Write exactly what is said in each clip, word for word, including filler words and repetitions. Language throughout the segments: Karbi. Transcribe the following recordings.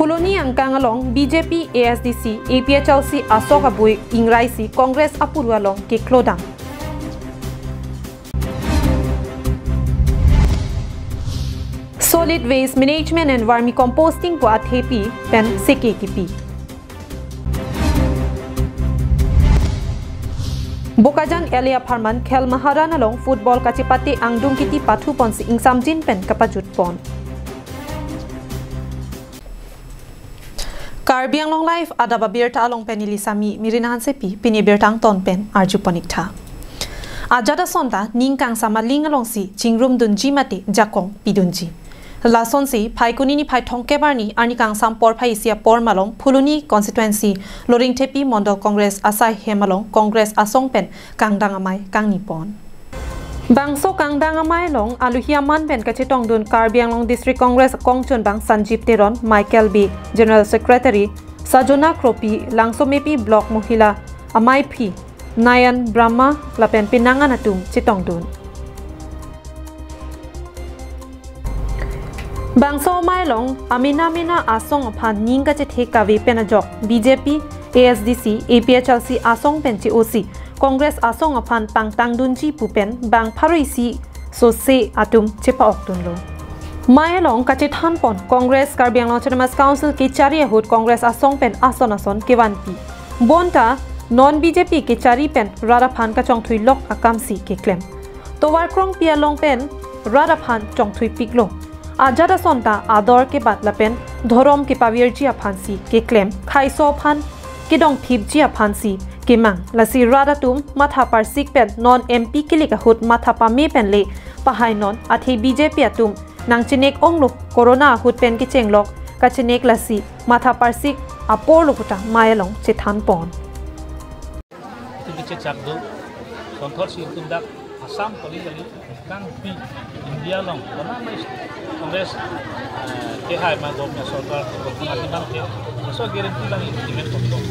Phuloni angkang along B J P, A S D C, A P H L C asok abui ingrai si Congress apuru along keklodam. Solid Waste Management and Vermicomposting pu athepi pen seke kipi. Bokajan L A apharman Khel Maharan along football kachepate angdung kiti pathu ponsi ingsamjin pen kapajut pon. Karbi Anglong Live adap abirta along pen neli Sami Mirina Hansepi, pini birta angton pen arju pon ik tha. Ajat ason ta ning kangsam aling alongsi chingrum dunji mate jakong pidunji. Lasonsi Phaikuni niphai thomkep arni arni kangsam porphai isi apor malom Phuloni constituency Loringthepi Mondol Congress asai hem along Congress asong pen kangdang amei kangni pon. Bangso kangdang amei along aluhi aman pen kachetongdun Karbi Anglong District Congress kongchunbang Sanjib Teron, Michael Bey, General Secretary, Sajona Kropi, Langsomepi Block Mohila Amaiphi Nayan Brahma lapen penang an atum chetongdun. Bangso amei along amena mena asong aphan ning kachethe kave pen ajok B J P, A S D C, A P H L C asong pen che-osi Congress asong aphan pangtangdunji pu pen bang pharo isi sose atum chepa-okdunlo. Amei along kachethan pon Congress Karbi Anglong Autonomous Council kechari ahut Congress asong pen ason ason kevanpi. Bonta non B J P kechari pen rat aphan kachongthui lok akamsi keklem. Tovar krongpi along pen rat aphan chongthui piklo. Ajat ason ta ador kebat lapen dhorom kepavirji aphansi keklem, khaiso aphan kedongthipji aphansi kemang. Lasi rat atum matha parsik pen non M P kilik ahut matha pame pen le pahai non, athe B J P atum nangchenek onglo, corona ahut pen kechenglok kachenek, lasi matha parsik aporlo puta amei along chethan pon. Itu kecek cak do, sonthot si itum dak Assam kali kali kangpi India along, kona amei Congress, eh, kehai ma government sorkar, government atiman ke, so guarantee lang implement kondong.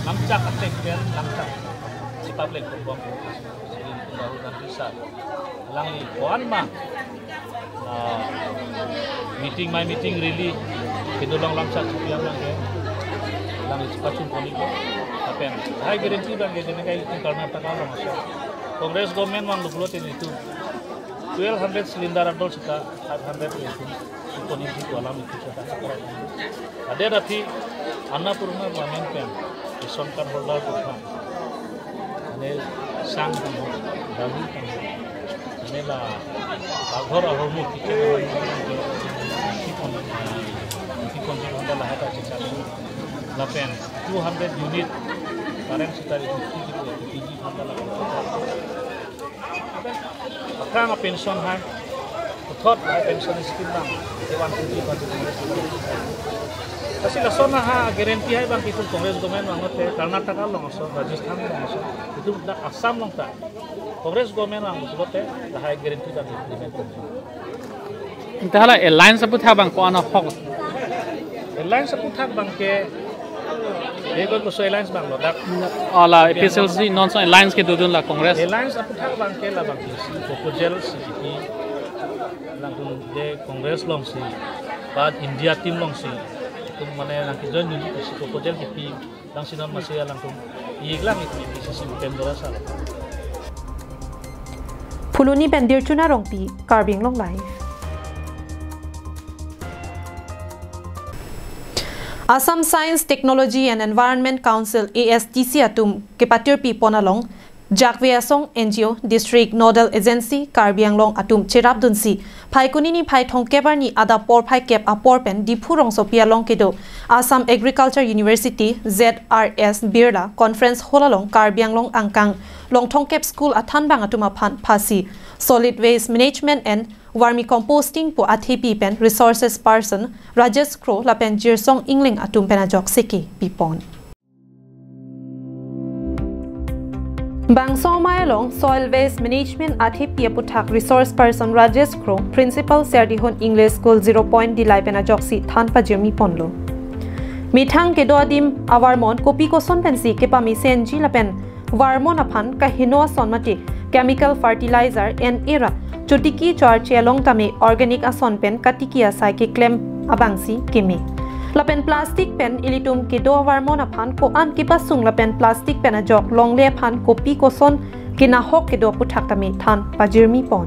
Lamchak attack pen, lamchak si public kondong. Sri Rahul Gandhi sir, alangli koan ma, ah, meeting, amei meeting, rally kedo along lamchak chipiam lang ke, alangli chepachun pon iklo. Lapen lahai guarantee abang ke, jene kai itum Karnataka along aso Congress government vanglo pulote itum twelve hundred cylinder adol sita five hundred le itum ikoniji ko alam itum sita. Adet aphi Annapurna government pen ration card holder atum aphan, ane sang atum, dalu atum, ane la paghor ahormu kitchen ahormu, kitchen, kitchen honda lahai ta chichak. Lapen two hundred unit current sita itum fifty, fifty honda lahai ta. Akang a pension hai, puthot hai pension scheme abang, itum one fifty, one fifty. Lasi lason ha guarantee hai abang itum Congress government abang mate Karnataka along aso, Rajasthan along aso, itum dak Assam along ta Congress government abang pulote lahai guarantee abang implement. Ante hala alliance aputhak abang ko-an ahok? Alliance aputhak abang ke, ego koso alliance abang lo dak. Hala A P H L C non ason alliance kedodun la Congress. Alliance aputhak abang ke labang ke isi proposal si kipi, alangtum je Congress alongsi, ba India team alongsi, itum mane nangkejoin dunji isi proposal kipi, alangsi non masi alangtum ik lang, itum A P C C Bhupendra sir. Phuloni pen Dirchuna Rongpi, Karbi Anglong Live. Assam Science, Technology and Environment Council, A S T C atum kepatirpi pon along Jakve Asong N G O, District Nodal Agency Karbi Anglong atum cherapdunsi Phaikuni niphai thomkep arni adap porphai kep apor pen Diphu rongsopi along kedo Assam Agriculture University, Z R S Birla Conference Hall along Karbi Anglong angkang long thomkep school athanbang atum aphan phasi Solid Waste Management and Vermicomposting pu athepi pen Resources Person Rajesh Kro lapen Jirsong Ingling atum pen ajok seke pipon. Bangso amei along Soil Waste Management athepi aputhak Resource Person Rajesh Kro, Principal Serdihun English School Zero Point Dillai pen ajoksi than pajirmi ponlo. Methang kedo adim avarmon kopi koson pensi kepame senji lapen varmon aphan kaheno ason mate chemical fertilizer en-e ra chotiki cho-arche along tame organic ason pen katiki asai keklem abangsi keme. Lapen plastic pen ilitum kedo avarmon aphan ko-an kepasung lapen plastic pen ajok longle aphan kopi koson kenahok kedo aputhak tame than pajirmi pon.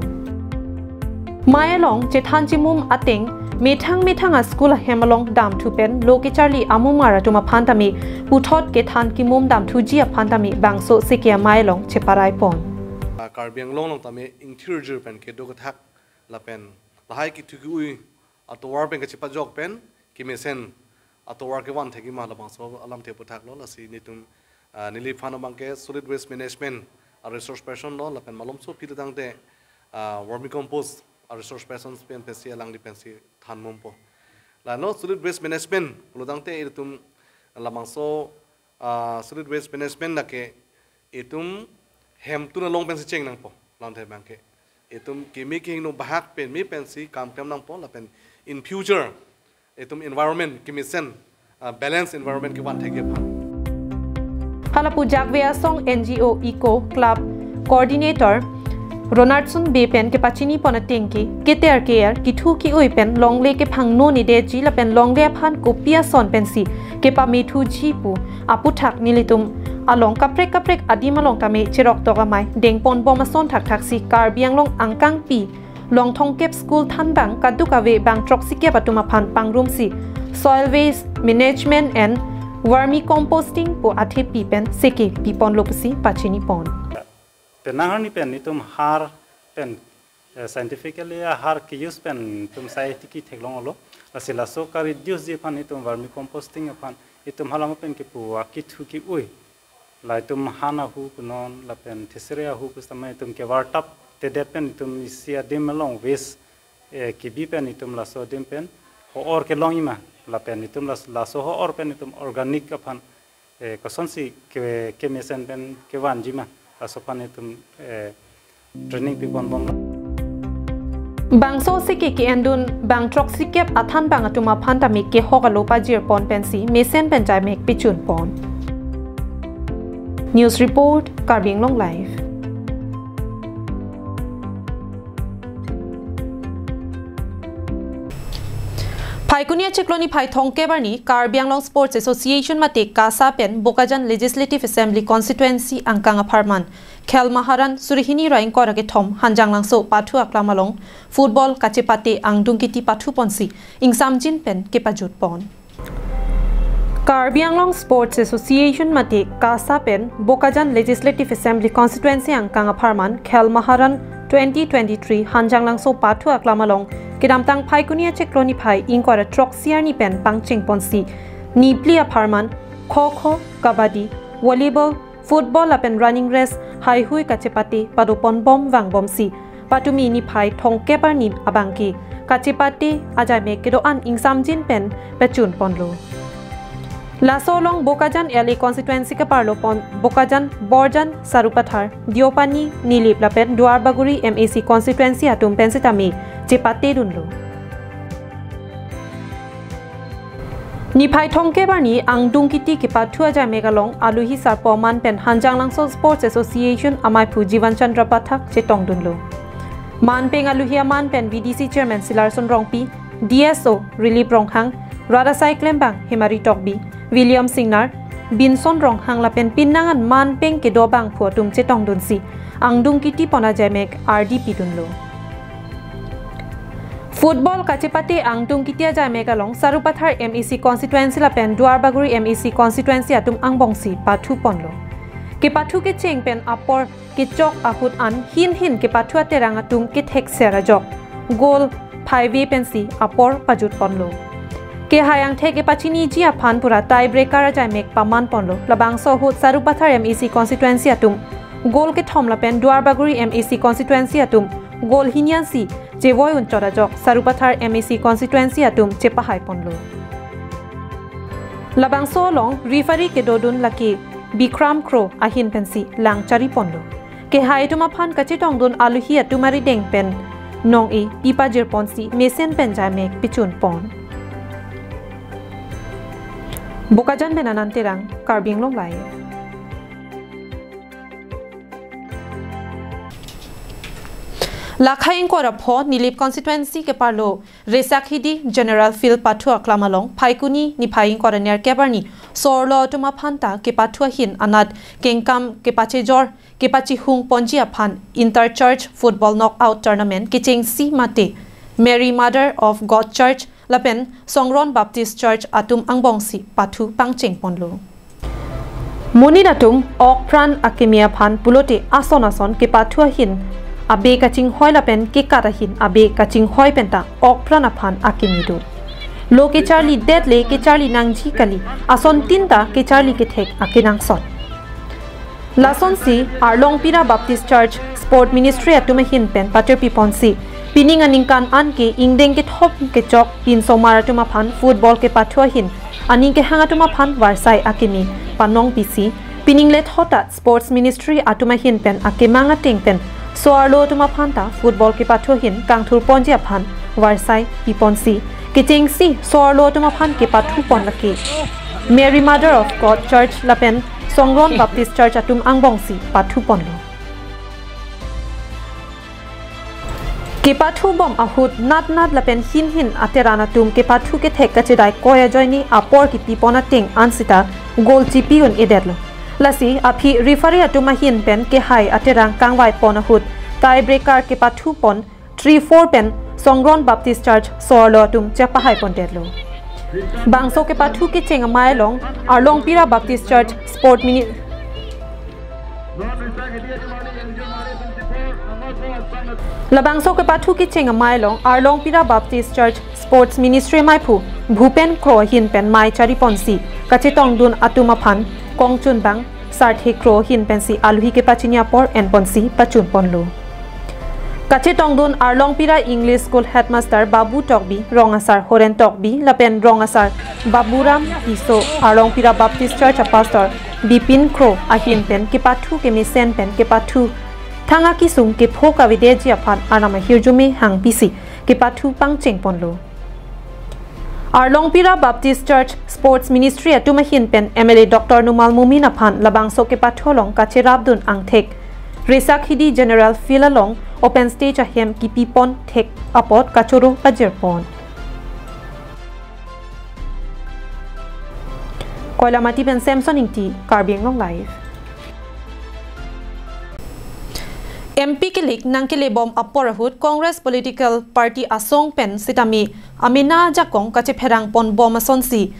Mei along chethan chimum ateng methang methang a school ahem along damthu pen lo kecharli amumar atum aphan tame puthot kethan kimum damthuji aphan tame bangso seke amei along cheparai pon. Ah, Karbi Anglong along tame ingthirjir pen kedo kethak lapen lahai kethu ke-ui atovar pen kachepajok pen kemesen atovar kevan thekji ma labangso alamthe aputhak lo. Lasi netum, ah, neliphan abangke solid waste management a resource person lo lapen malomso aphi tangte, ah, vermicompost a resource person pen pensi alangli pensi than mumpo. Lalo solid waste management pulo tangte ilitum labangso, ah, solid waste management lake itum hemtun along pensi cheng nangpo, lamthe abangke. Itum keme kehingno bahak pen me pensi kam klem nangpo lapen in future itum environment kemesen, ah, balance environment kevan thekji aphan. Hala pu Jakve Asong N G O Eco Club Coordinator Ronaldson Bey pen kepachini pon ateng ke keter ke-er kethu ke-ui pen longle kephangno nedetji lapen longle aphan kopi ason pensi kepamethuji pu aputhak nelitum along kaprek kaprek adim along tame cheroktok amei dengpon bom ason thakthaksi Karbi Anglong angkangpi Longthongkep School thanbang kadokave bang throksi kep atum aphan pangrumsi soil waste management and vermicomposting pu athepi pen seke piponlo pusi pachini pon. Penang arni pen itum har pen, eh, scientifically har ke-use pen itum sai tiki theklonglo. Lasi laso ka-reduce ji aphan itum vermicomposting aphan itum halama pen kepu akethu ke-ui. La itum han ahu kunon lapen thesere ahu pusitame itum kevartap tedet pen itum isi adim along waste, eh, kebi pen itum laso adim pen ho-or kelongji ma. Lapen itum las-, laso ho-or pen itum organic aphan, eh, kosonsi ke, kemesen pen kevanji ma. Laso aphan itum, eh, training pipon bomlo. Bangso seke ke-endun bang throksi kep athanbang atum aphan tame kehok alo pajir pon pensi mesen pen jaimek pichun pon. News report, Karbi Anglong Live. Phaikuni achiklo niphai thongkep arni Karbi Anglong Sports Association mate KASA pen Bokajan Legislative Assembly Constituency angkang apharman Khel Maharan suri hini ra ingkoi ra kethom Hanjanglangso pathu aklam along football kachepate angdung kiti pathu ponsi ingsamjin pen kepajut pon. Karbi Anglong Sports Association mate KASA pen Bokajan Legislative Assembly Constituency angkang apharman Khel Maharan twenty twenty-three Hanjanglangso pathu aklam along kedamtang Phaikuni achiklo niphai ingkoi ra throksi arni pen pangcheng ponsi niphli apharman kho kho, kabaddi, volleyball, football lapen running race haihui kachepate padopon bom vangbomsi patumi niphai thongkep arni abangke kachepate ajaimek kedo-an ingsamjin pen pachun ponlo. Laso along Bokajan L A constituency kaparlo pon Bokajan, Borjan, Sarupathar, Deopani, Nilip lapen Duarbagori M A C constituency atum pen sitame chepate dunlo. Niphai thongkep arni angdung kiti kepathu ajaimek along aluhi sarpo man pen Hanjanglangso Sports Association amaiphu Jivan Chandra Pathak chetong dunlo. Man peng aluhi aman pen V D C Chairman Silarson Rongpi, D S O Rilip Ronghang, rat asai klembang Hemari Tokbi, William Singnar, Binson Ronghang lapen pinnangan man peng kedo bangphu atum chetong dunsi angdung kiti pon ajaimek ardi pidunlo. Football kachepate angdung kiti ajaimek along Sarupathar M A C constituency lapen Duarbagori M A C constituency atum angbongsi pathu ponlo. Kepathu kecheng pen apor kechok ahut an hin hin kepathu aterang atum kethekser ajok goal phaive pensi apor pajut ponlo. Kehai angthek kepachiniji aphan pura tie breaker ajaimek paman ponlo. Labangso ahut Sarupathar M A C constituency atum goal kethom lapen Duarbagori M A C constituency atum goal hini ansi chevoi unchot ajok Sarupathar M A C constituency atum chepahai ponlo. Labangso along referee kedodun lake Bikram Kro ahin pensi lang chari ponlo. Kehai atum aphan kachetong dun aluhi atum arideng pen nong-e pipajir ponsi mesen pen jaimek pichun pon. Bokajan pen Anand Terang, Karbi Anglong Live. Lakhai ingkoi ra pho Nilip constituency keparlo Resakhidi General Field pathu aklam along Phaikuni niphai ingkoi ra nerkep arni so-arlo atum aphan ta kepathu ahin anat kengkam kepachejor kepachihung ponji aphan Inter Church Football Knockout Tournament kechengsi mate Mary Mother of God Church lapen Songron Baptist Church atum angbongsi pathu pangcheng ponlo. Monit atum ok pran akimi aphan pulote ason ason kepathu ahin abe kachinghoi lapen kekat ahin abe kachinghoi penta ok pran aphan akimi do. Lo kecharli det le kecharli nangji kali, asontin ta kecharli kethek akenangsot. Lasonsi Arlongpira Baptist Church Sport Ministry atum ahin pen patirpi ponsi, pining aningkan an ke ingdeng kethom kechok pinsomar atum aphan football kepathu ahin aning kehang atum aphan varsai akimi panong pisi, pining lethot ta Sports Ministry atum ahin pen akemang ateng pen so-arlo atum aphan ta football kepathu ahin kangthur ponji aphan varsai piponsi, kechengsi so-arlo atum aphan kepathu pon lake Mary Mother of God Church lapen Songron Baptist Church atum angbongsi pathu ponlo. Kepathu bom ahut nat nat lapen hin hin ateran atum kepathu kethek kachedai koi ajoine apor kipi pon ateng ansita goal chipi un-edetlo. Lasi aphi referee atum ahin pen kehai aterang kangvai pon ahut tie breaker kepathu pon three four pen Songron Baptist Church so-arlo atum chepahai pondetlo. Bangso kepathu kecheng amei along Arlongpira Baptist Church Sport Mini Labangso kepathu kecheng amei along Arlongpira Baptist Church Sports Ministry meiphu Bhupen Kro ahin pen mei chari ponsi kachetongdun atum aphan kongchunbang Sarthe Kro ahin pensi aluhi kepachini apor en ponsi pachun ponlo. Kachetongdun Arlongpira English School Headmaster Babu Tokbi, Rong Asar Horen Tokbi lapen Rong Asar Baburam Tisso, Arlongpira Baptist Church a Pastor Bipin Kro ahin pen kepathu kemesen pen kepathu thang akisung kepho kavedeji aphan arnam ahirjume hang pisi kepathu pangcheng ponlo. Arlongpira Baptist Church Sports Ministry atum ahin pen M L A Doctor Numal Momin aphan labangso kepathu along kacherapdun angthek Resakhidi General Field along open stage ahem kipi pon thek apot kachoro pajir pon. Koilamati pen Samson Ingti, Karbi Anglong Live. M P kilik nangkele bom apor ahut Congress political party asong pen sitame amena ajakong kachepherang pon bom asonsi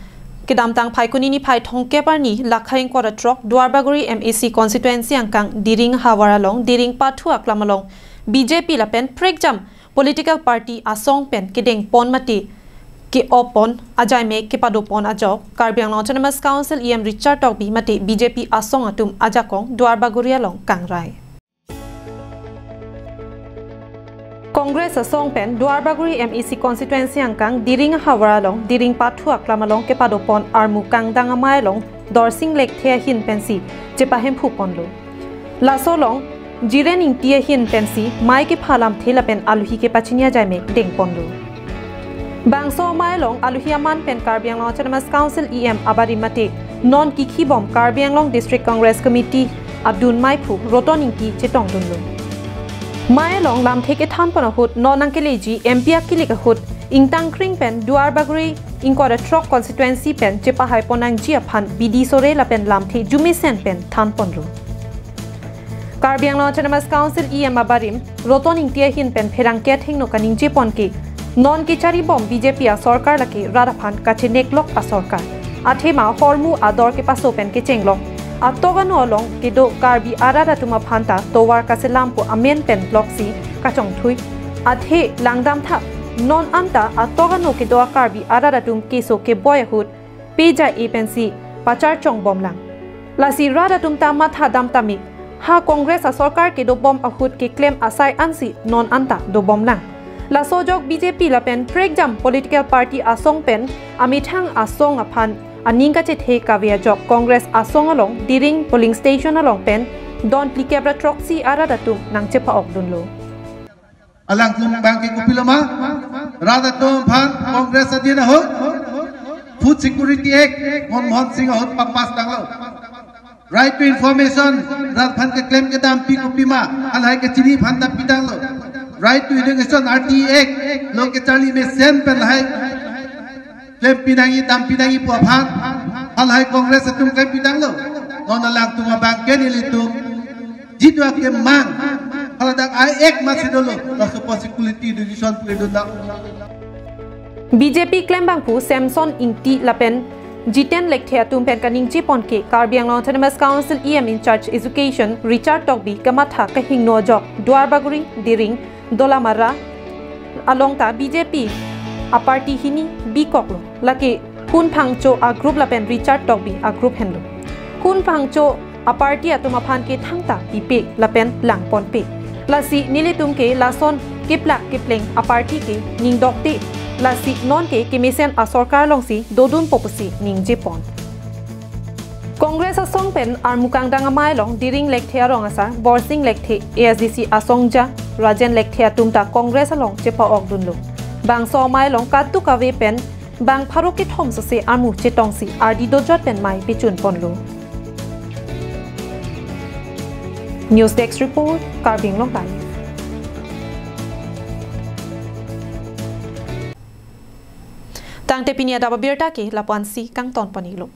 kedamtang Phaikuni niphai thomkep arni lakhai ingkoi ra throk Duarbagori M A C constituency angkang Diring havar along Diring pathu aklam along B J P lapen prekjam political party asong pen kedeng pon mate ke-op pon ajai mek kepado pon ajok Karbi Anglong Autonomous Council E M Richard Tokbi mate B J P asong atum ajakong Duarbagori along kangrai. Congress asong pen Duarbagori M A C constituency angkang Diring havar along Diring pathu aklam along kepado pon armu kangdang amei along Dorsing Lekthe ahin pensi chepahemphu ponlo. Laso along Jiren Ingti ahin pensi mei kepha lamthe lapen aluhi kepachini ajai mek deng ponlo. Bangso amei along aluhi aman pen Karbi Anglong Autonomous Council E M abarim mate non kikhi bom Karbi Anglong District Congress Committee adun meiphu Roton Ingti chetongdunlo. Mei along lamthe kethan pon ahut non nangkeleji M P akilik ahut ingtangkring pen Duarbagori ingkoi ra throk constituency pen chepahai pon nangji aphan bidi sore lapen lamthe jumesen pen than ponlo. Karbi Anglong Autonomous Council E M abarim Roton Ingti ahin pen pherangke athengno kaningje pon ke non kechari bom B J P asorkar lake rat aphan kachenek lok asorkar. Athema hormu ador kepaso pen kechenglok atok ano along kedo Karbi arat atum aphan ta tovar kaselam pu amen pen loksi kachongthui. Athe langdamtha non anta atok ano kedo a Karbi arat atum keso keboi ahut peja e pensi pacharchong bomlang. Lasi rat atum ta matha dam tame, ha Congress asorkar kedo bom ahut keklem asai ansi non anta do bomlang. Laso ajok B J P lapen prekjam political party asong pen amethang asong aphan aning kachethe kave ajok Congress asong along Diring polling station along pen don phlikep ra throksi arat atum nangchepa-okdunlo. Alangtum abang ke kopilo ma? Rat atum aphan Congress adin ahut Food Security Act Manmohan Singh ahut papass tanglo. Right to information rat aphan keklem kedam pi kopima, alahai kechini aphan ta pitanglo. Right to Education, R T Act lo kecharli mesen pen lahai klem pinangji, dam pinangji pu aphan halahai Congress atum klem pinanglo. Non alangtum abang ke nelitum jidua kemang, haladak ai ek masi dolo, laso posi quality education puri dun dak. B J P klembangphu Samson Ingti lapen Jiten Lekthe atum pen kaningje pon ke Karbi Anglong Autonomous Council E M in charge Education Richard Tokbi kamatha kahingno ajok Duarbagori, Diring, Dolamara along ta B J P aparty hini bikoklo. Lake Hun Phangcho agroup lapen Richard Tokbi agroup henlo. Hun Phangcho aparty atum aphan ke thangta pipe lapen lang ponpe. Lasi nelitum ke lason keplak kepleng aparty ke ningdokte. Lasi non ke kemesen asorkar alongsi dodunpo pusi ningje pon. Congress asong pen armu kangdang amei along Diring Lekthe arong asar Borsing Lekthe, A S D C asongja Rajen Lekthe atum ta Congress along chepa-ok dunlo. Bangso amei along kadokave pen bang pharo kethom sose armu chetongsi ardi dojot pen mei pechun ponlo. News Desk Report, Karbi Anglong Live. Tangte pini adap abirta ke lapu-ansi kangton pon-iklo.